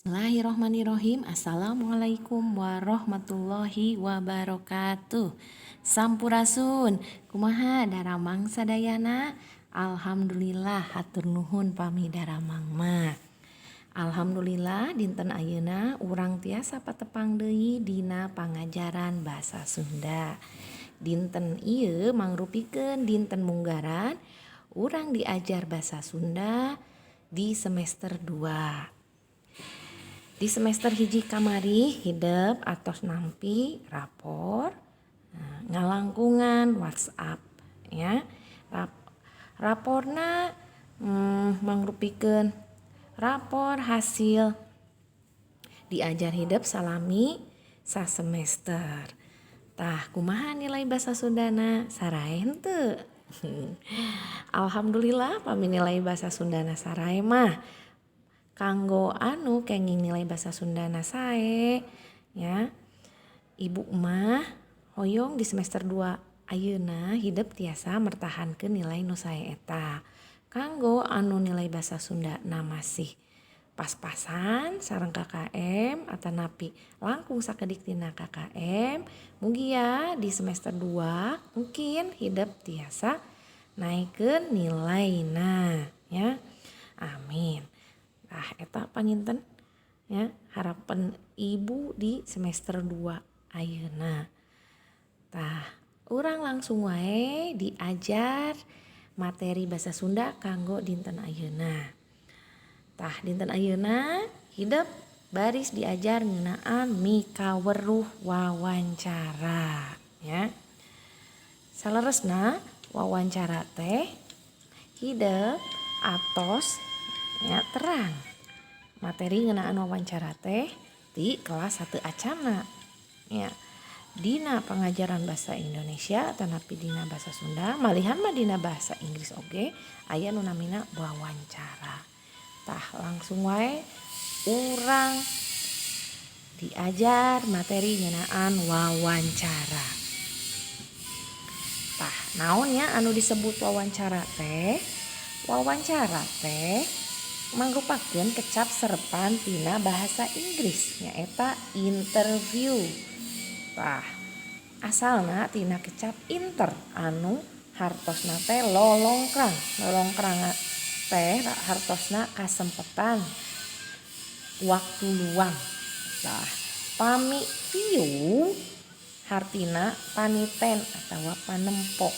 Bismillahirrohmanirrohim. Assalamualaikum warahmatullahi wabarakatuh. Sampurasun. Kumaha daramang sadayana? Alhamdulillah, hatur nuhun pami daramang mah. Alhamdulillah, dinten ayeuna urang tiasa patepang deui dina pangajaran basa Sunda. Dinten ieu mangrupikeun dinten munggaran urang diajar basa Sunda di semester 2. Di semester 1 kamari hidep atos nampi rapor, nah, ngalangkungan WhatsApp ya. Raporna mangrupikeun rapor hasil diajar hidep salami sasemester. Tah, kumaha nilai bahasa Sundana, sarae henteu? Alhamdulillah, pami nilai bahasa Sundana sarae mah. Kanggo anu kenging nilai bahasa Sundana sae ya, ibu mah hoyong di semester 2 ayeuna hidep tiasa mertahankeun nilai nu sae eta. Kanggo anu nilai bahasa Sundana masih pas-pasan sareng KKM atanapi langkung sakedik tina KKM, mugia di semester 2 mungkin hidep tiasa naikkeun nilaina ya. Amin. Tah, eta panginten ya harapan ibu di semester 2 ayeuna. Tah, urang langsung wae diajar materi bahasa Sunda kanggo dinten ayeuna. Tah, dinten ayeuna hidep baris diajar ngeunaan mikaweruh wawancara ya. Saleresna wawancara teh hidep atos ya terang materi ngeunaan wawancara teh di kelas 1 acana ya. Dina pengajaran bahasa Indonesia atanapi dina bahasa Sunda, malihan mah dina bahasa Inggris oge aya nu namina wawancara. Tah, langsung wae urang diajar materi ngeunaan wawancara. Tah, naon nya anu disebut wawancara teh? Wawancara teh mangrupakeun kecap serepan tina bahasa Inggris, nyaeta interview. Tah, asalna tina kecap inter anu hartosna teh lolongkrang. Lolongkrang teh hartosna kasempetan, waktu luang. Tah, pami view hartina paniten atawa panempo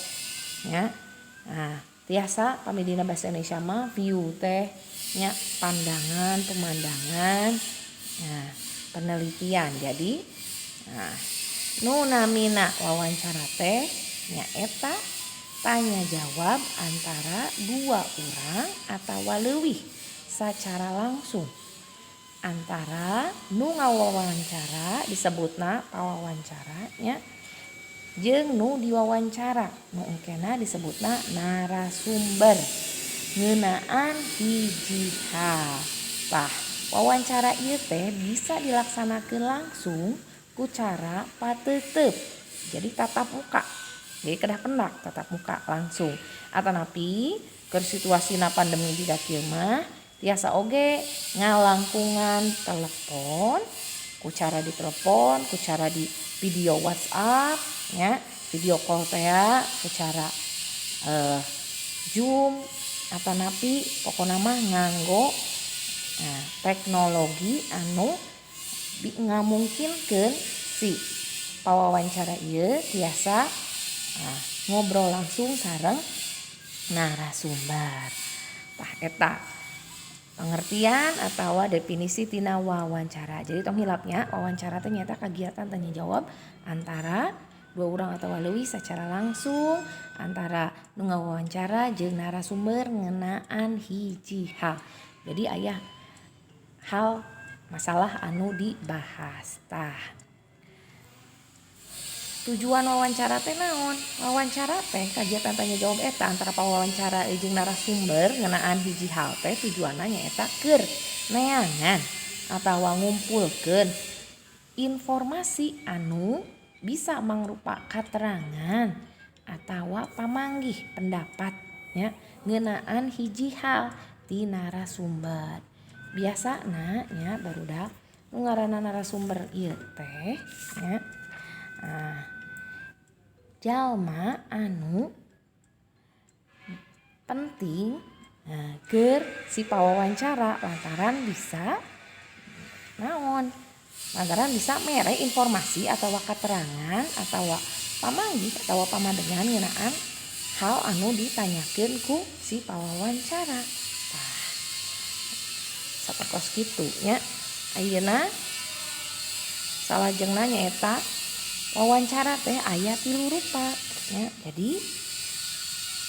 nya. Nah, tiasa pami dina bahasa Indonesia mah view teh nya pandangan, pemandangan, nah, penelitian. Jadi, nah, nu namina wawancara teh nyaeta tanya jawab antara dua orang atawa leuwih sacara langsung antara nu ngawawancara, disebutna pawawancara nya, jeung nu diwawancara, nu engkena disebutna narasumber, ngeunaan hiji hal. Tah, wawancara ieu teh bisa dilaksanakeun langsung ku cara pateuteup, jadi tatap muka, jadi kedah pendak tatap muka langsung, atanapi keur situasina pandemi jiga kieu mah tiasa oge ngalangkungan telepon, ku cara ditelepon, ku cara di video WhatsApp nya, video call teh, ku cara Zoom atanapi pokona mah nganggo, nah, teknologi anu ngamungkinkeun si pawawancara ieu tiasa, nah, ngobrol langsung sareng narasumber. Tah, eta pengertian atau definisi tina wawancara. Jadi tong hilap nya, wawancara teh nyaeta kegiatan tanya jawab antara dua orang atau leuwih secara langsung antara nu ngawawancara jeung narasumber ngeunaan hiji hal. Jadi aya hal masalah anu dibahas. Tah, tujuan wawancara teh naon? Wawancara teh kegiatan tanya jawab eta antara pawawancara jeung narasumber ngeunaan hiji hal teh tujuanna nyaeta keur neangan atawa ngumpulkeun informasi anu bisa mangrupa katerangan atawa pamanggih pendapat nya ngeunaan hiji hal ti narasumber. Biasana nya barudak nu ngaranna narasumber ieu teh nya. Nah, jalma anu penting nah, keur si pawawancara lantaran bisa naon? Lantaran bisa mere informasi atau keterangan atau pamanggih atau pamadegan ngeunaan hal anu ditanyakeun ku si pawawancara. Tah, sapertos kitu nya. Ayeuna salajengna nyaeta wawancara teh aya tilu rupa nya. Jadi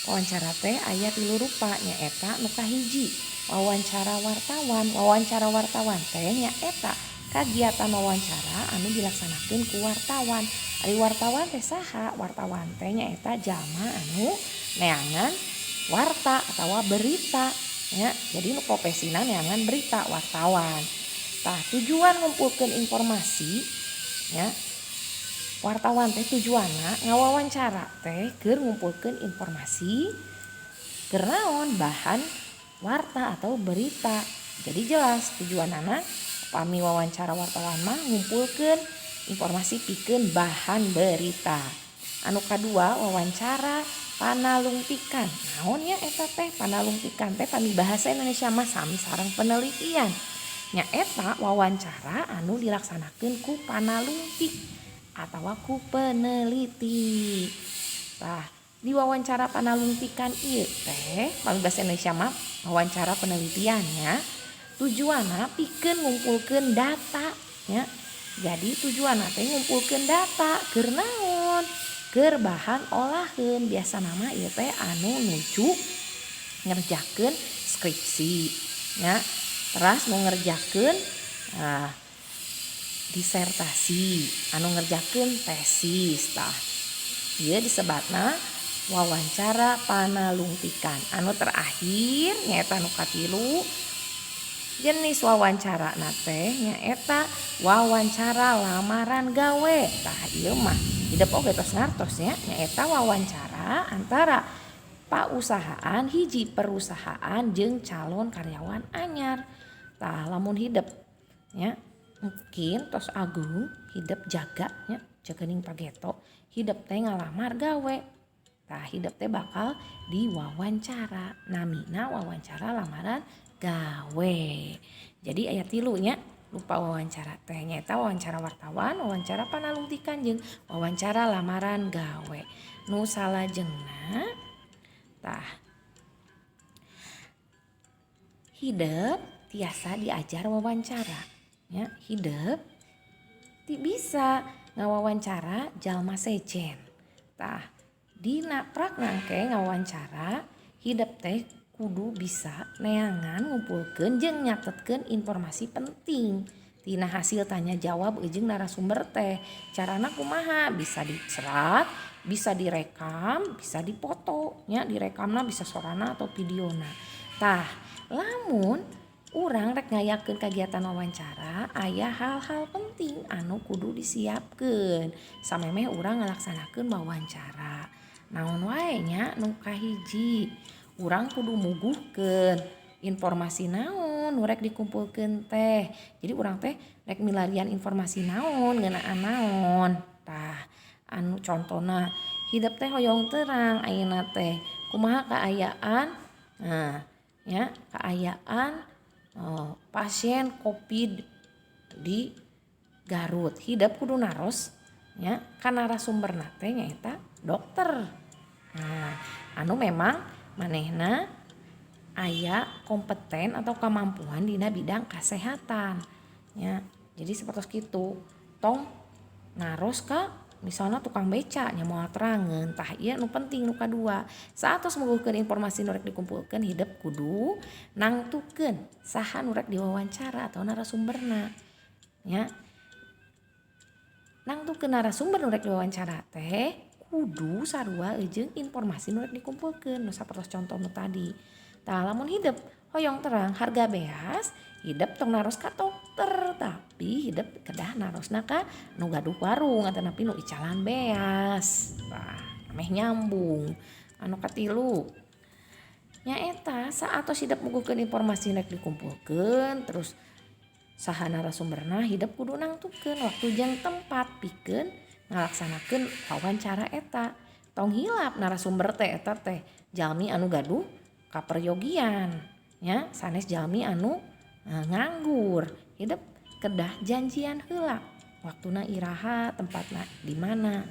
wawancara teh aya tilu rupa nyaeta nu kahiji wawancara wartawan. Wawancara wartawan teh nyaeta kagiatan wawancara anu dilaksanakeun ku wartawan. Ari wartawan teh saha? Wartawan teh nyaeta jalma anu neangan warta atawa berita nya. Jadi nu profesina neangan berita, wartawan. Tah, tujuan ngumpulkeun informasi nya, wartawan teh tujuanna ngawawancara teh keur ngumpulkeun informasi keur naon? Bahan warta atau berita. Jadi jelas tujuanana pami wawancara wartawan mah ngumpulkeun informasi pikeun bahan berita. Anu kadua wawancara panalungtikan. Naon nya eta teh? Panalungtikan teh pami bahasa Indonesia mah sami sareng penelitian. Nyaeta wawancara anu dilaksanakeun ku panalungtik atawa ku peneliti. Tah, di wawancara panalungtikan ieu teh pami bahasa Indonesia mah wawancara penelitian nya, tujuanna pikeun ngumpulkeun data nya. Jadi tujuanna teh ngumpulkeun data keur naon? Keur bahan olaheun. Biasana mah ieu teh anu nuju ngerjakeun skripsi nya, teras nu ngerjakeun disertasi, anu ngerjakeun tesis. Tah, ieu disebatna wawancara panalungtikan. Anu terakhir nyaeta nu katilu jenis wawancara na teh nyaeta wawancara lamaran gawe. Tah, ieu mah hidep oge tos ngartos nya, nyaeta wawancara antara pausahaan hiji perusahaan jeung calon karyawan anyar. Tah, lamun hidep nya mungkin tos agung hidep jaga nya, jaganing pageto hidep teh ngalamar gawe. Tah, hidep teh bakal diwawancara, namina wawancara lamaran gawe. Jadi aya tilu nya rupa wawancara teh, nyaeta wawancara wartawan, wawancara panalungtikan jeung wawancara lamaran gawe. Nu salajengna tah, hidep tiasa diajar wawancara nya. Hidep ti bisa ngawawancara jalma sejen. Tah, dina prakna engke ngawawancara hidep teh kudu bisa neangan, ngumpulkeun jeung nyatetkeun informasi penting tina hasil tanya jawab jeung narasumber teh. Carana kumaha? Bisa diserat, bisa direkam, bisa dipoto nya. Direkamna bisa sorana atau videona. Tah, lamun urang rek ngayakeun kagiatan wawancara aya hal-hal penting anu kudu disiapkeun samemeh urang ngalaksanakeun wawancara. Naon wae nya? Nu kahiji, urang kudu muguhkeun informasi naon nu rek dikumpulkeun teh. Jadi urang teh rek milarian informasi naon, ngeunaan naon. Tah, anu contona hidep teh hoyong terang ayeuna teh kumaha kaayaan, nah nya, kaayaan pasien Covid di Garut. Hidep kudu naros nya ka narasumberna teh nyaeta dokter. Nah, anu memang manehna aya kompeten atau kemampuan dina bidang kesehatan nya. Jadi seperti kitu, tong naros ka misalnya tukang beca nya, moal terangeun. Tah, ieu nu penting nu kadua. Saatos muguhkeun informasi nu rek dikumpulkeun, hidep kudu nangtukeun saha nu rek diwawancara atau narasumberna nya. Nangtukeun narasumber nu rek diwawancara teh kudu sarua jeung informasi nu rek dikumpulkeun, nu sapertos contoh nu tadi. Tah, lamun hidep hoyong terang harga beas, hidep tong naros ka dokter, tapi hidep kedah narosna ka nu gaduh warung atanapi nu icalan beas. Tah, meh nyambung. Anu katilu, Nyaeta saatos hidep muguhkeun informasi rek dikumpulkeun terus saha narasumberna hidep kudu nangtukeun waktu jeung tempat pikeun ngalaksanakeun wawancara eta. Tong hilap narasumber teh eta teh jalmi anu gaduh kaperyogian nya, sanes jalmi anu nganggur. Hidep kedah janjian heula waktuna iraha, tempatna di mana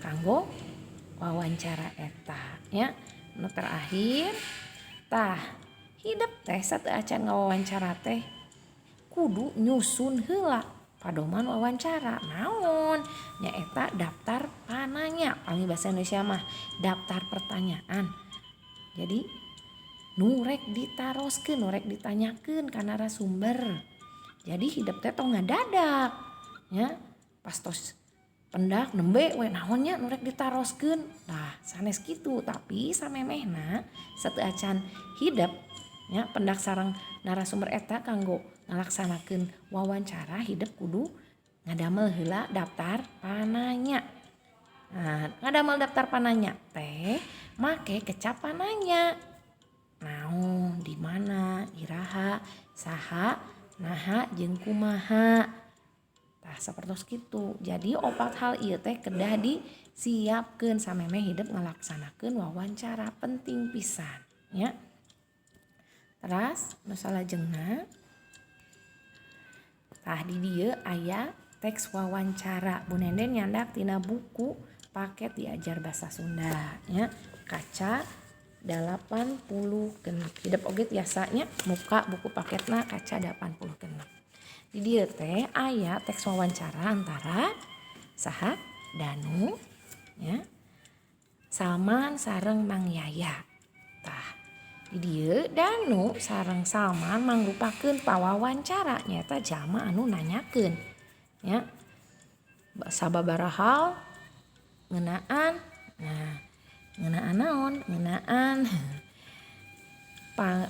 kanggo wawancara eta nya. Nu terakhir tah, hidep teh sateuacan ngawawancara teh kudu nyusun heula padoman wawancara naon, nyaeta daftar pananya, pami bahasa Indonesia mah daftar pertanyaan. Jadi nu rek ditaroskeun, nu rek ditanyakeun ka narasumber. Jadi hidep teh tong ngadadak nya, pas tos pendak nembe we naon nya nu rek ditaroskeun. Tah, sanes kitu, tapi samemehna sateuacan hidep nya pendak sareng narasumber eta kanggo ngalaksanakeun wawancara, hidep kudu ngadamel heula daftar pananya. Nah, ngadamel daftar pananya teh make kecap pananya. Naon, di mana, iraha, saha, naha jeung kumaha. Tah, sapertos kitu. Jadi opat hal ieu teh kedah disiapkeun samemeh hidep ngalaksanakeun wawancara, penting pisan nya. Teras nu salajengna, tah, di dieu aya teks wawancara. Bu Nenden nyandak tina buku paket diajar bahasa Sunda nya, kaca 86. Hidep oge tiasa nya muka buku paketna kaca 86. Di dieu teh aya teks wawancara antara saha? Danu nya, Salman sareng Mang Yaya. Tah, di dieu Danu sareng Salman mangrupakeun pawawancara, nyaeta jalma anu nanyakeun nya sababaraha hal ngeunaan, nah, ngeunaan naon, ngeunaan pa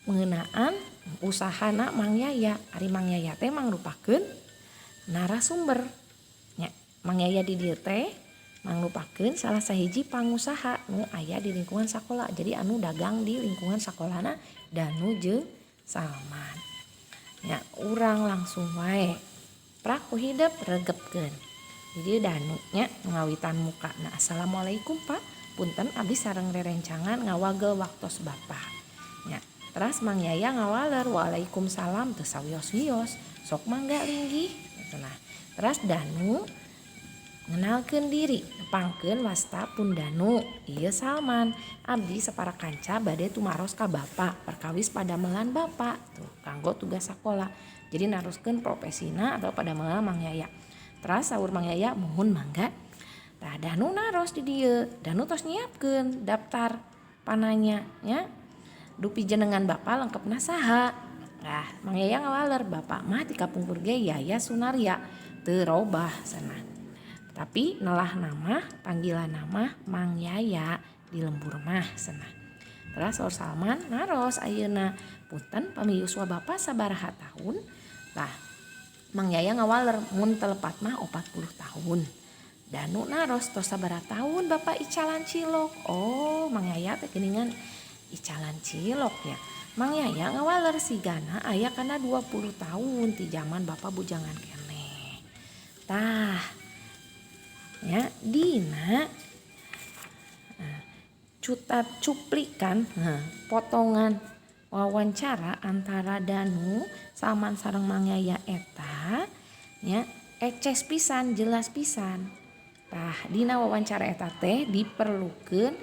ngeunaan usahana Mang Yaya. Ari Mang Yaya teh mangrupakeun narasumber nya. Mang Yaya di dieu teh mangrupakeun salah sahiji pangusaha nu aya di lingkungan sakola, jadi anu dagang di lingkungan sakolana Danu jeung Salman nya. Urang langsung wae prak ku hidep regepkeun. Di dieu Danu nya ngawitan muka. Nah, "Assalamualaikum, Pak, punten abdi sareng rerencangan ngawagel waktos Bapak," nya. Teras Mang Yaya ngawaler, "Waalaikumsalam, teu sawios-wios, sok mangga linggih," gitu. Nah, teras Danu ngenalkeun diri, "Nepangkeun, wasta pun Danu, ieu Salman, abdi sapara kanca bade tumaros ka Bapak perkawis padamelan Bapak," tuh kanggo tugas sakola. Jadi naroskeun profesina atau padamelan Mang Yaya. Teras saur Mang Yaya, "Muhun, mangga." Tah, Danu naros di dieu, Danu tos nyiapkeun daftar pananya nya, "Dupi jenengan Bapak lengkepna saha?" Nah, Mang Yaya ngawaler, "Bapak mah ti kapungkur ge Yaya Sunarya, teu robah," cenah, "tapi nelah nama panggilan nama Mang Yaya di lembur mah," cenah. Terus saur Salman naros ayeuna, "Punten, pami yuswa Bapak sabaraha tahun?" Tah, Mang Yaya ngawaler, "Mun teu lepat mah 40 tahun." Danu naros, "Tos sabaraha tahun Bapak icalan cilok?" Oh, Mang Yaya teh geuningan icalan cilok nya. Mang Yaya ngawaler, "Sigana aya kana 20 tahun ti zaman Bapak bujangan keneh." Tah ya, dina cutat cuplikan, nah, potongan wawancara antara Danu, Salman sareng Mang Yaya eta nya eces pisan, jelas pisan. Tah, dina wawancara eta teh diperlukeun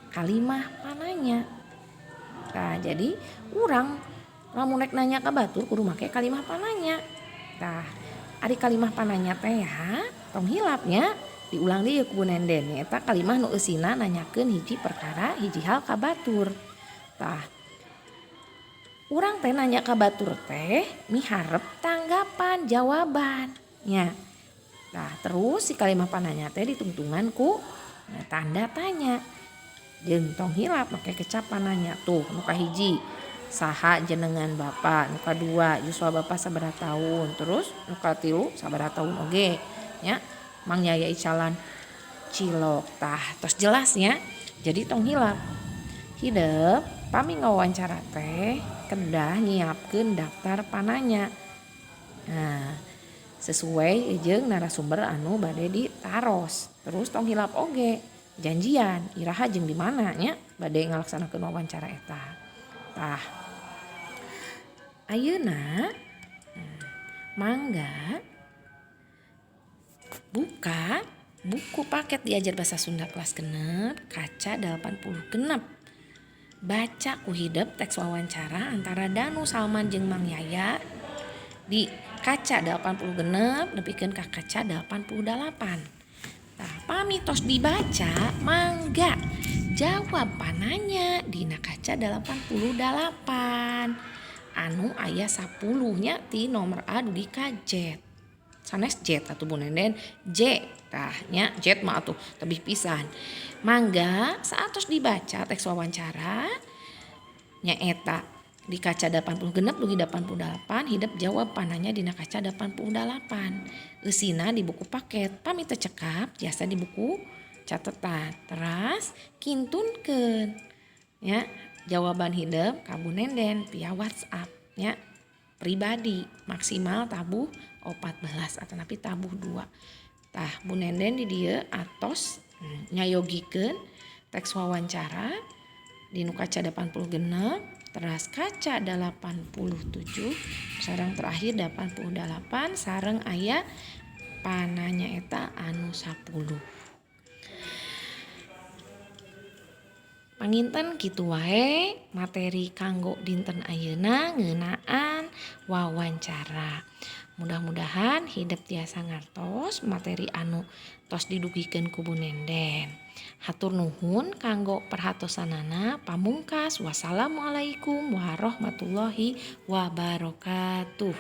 kalimah pananya. Tah, jadi urang lamun rek nanya ka batur kudu make kalimah pananya. Tah, ari kalimah pananya teh ya tong hilap nya, diulang deui ku Bu Nenden, nyaeta kalimah nu eusina nanyakeun hiji perkara, hiji hal ka batur. Tah, urang teh nanya ka batur teh miharep tanggapan, jawaban nya. Tah, terus si kalimah pananya teh ditungtungan ku tanda tanya jeung tong hilap make kecap pananya. Tuh, nu kahiji, "Saha jenengan Bapak?" Nu kadua, "Yuswa Bapak sabaraha tahun?" Terus nu katilu, "Sabaraha tahun oge?" nya, "Mang Yaya icalan cilok." Tah, tos jelas nya. Jadi tong hilap. Hidep pami ngawawancara teh kedah nyiapkeun daftar pananya. Nah, sesuai jeung narasumber anu bade ditaros. Terus tong hilap oge janjian iraha jeung di mana nya bade ngalaksanakeun wawancara eta. Tah, ayeuna mangga buka buku paket diajar bahasa Sunda kelas 6 kaca 86. Baca ku hidep teks wawancara antara Danu Salman jeung Mang Yaya di kaca 86 nepikeun ka kaca 88. Tah, pami tos dibaca mangga jawab pananya dina kaca 88 anu aya 10 nya ti nomor A dugi ka Z. Sanes Z atuh Bu Nenden, J. Tah nya Z mah atuh tebih pisan. Mangga saatos dibaca teks wawancara nyaeta di kaca 86 dugi 88, hidep jawab pananya dina kaca 88. Eusina di buku paket, pami teu cekap tiasa di buku catetan. Teras kintunkeun nya jawaban hidep ka Bu Nenden via WhatsApp nya pribadi, maksimal tabuh 14 atanapi tabuh 2. Tah, Bu Nenden di dieu atos nyayogikeun teks wawancara di nu kaca 86 teras kaca 87 sareng terakhir 88 sareng aya pananya eta anu 10. Panginten kitu wae materi kanggo dinten ayeuna ngeunaan wawancara. Mudah-mudahan hidep tiasa ngartos materi anu tos didugikeun ku Bu Nenden. Hatur nuhun kanggo perhatosanana, pamungkas, wassalamualaikum warahmatullahi wabarakatuh.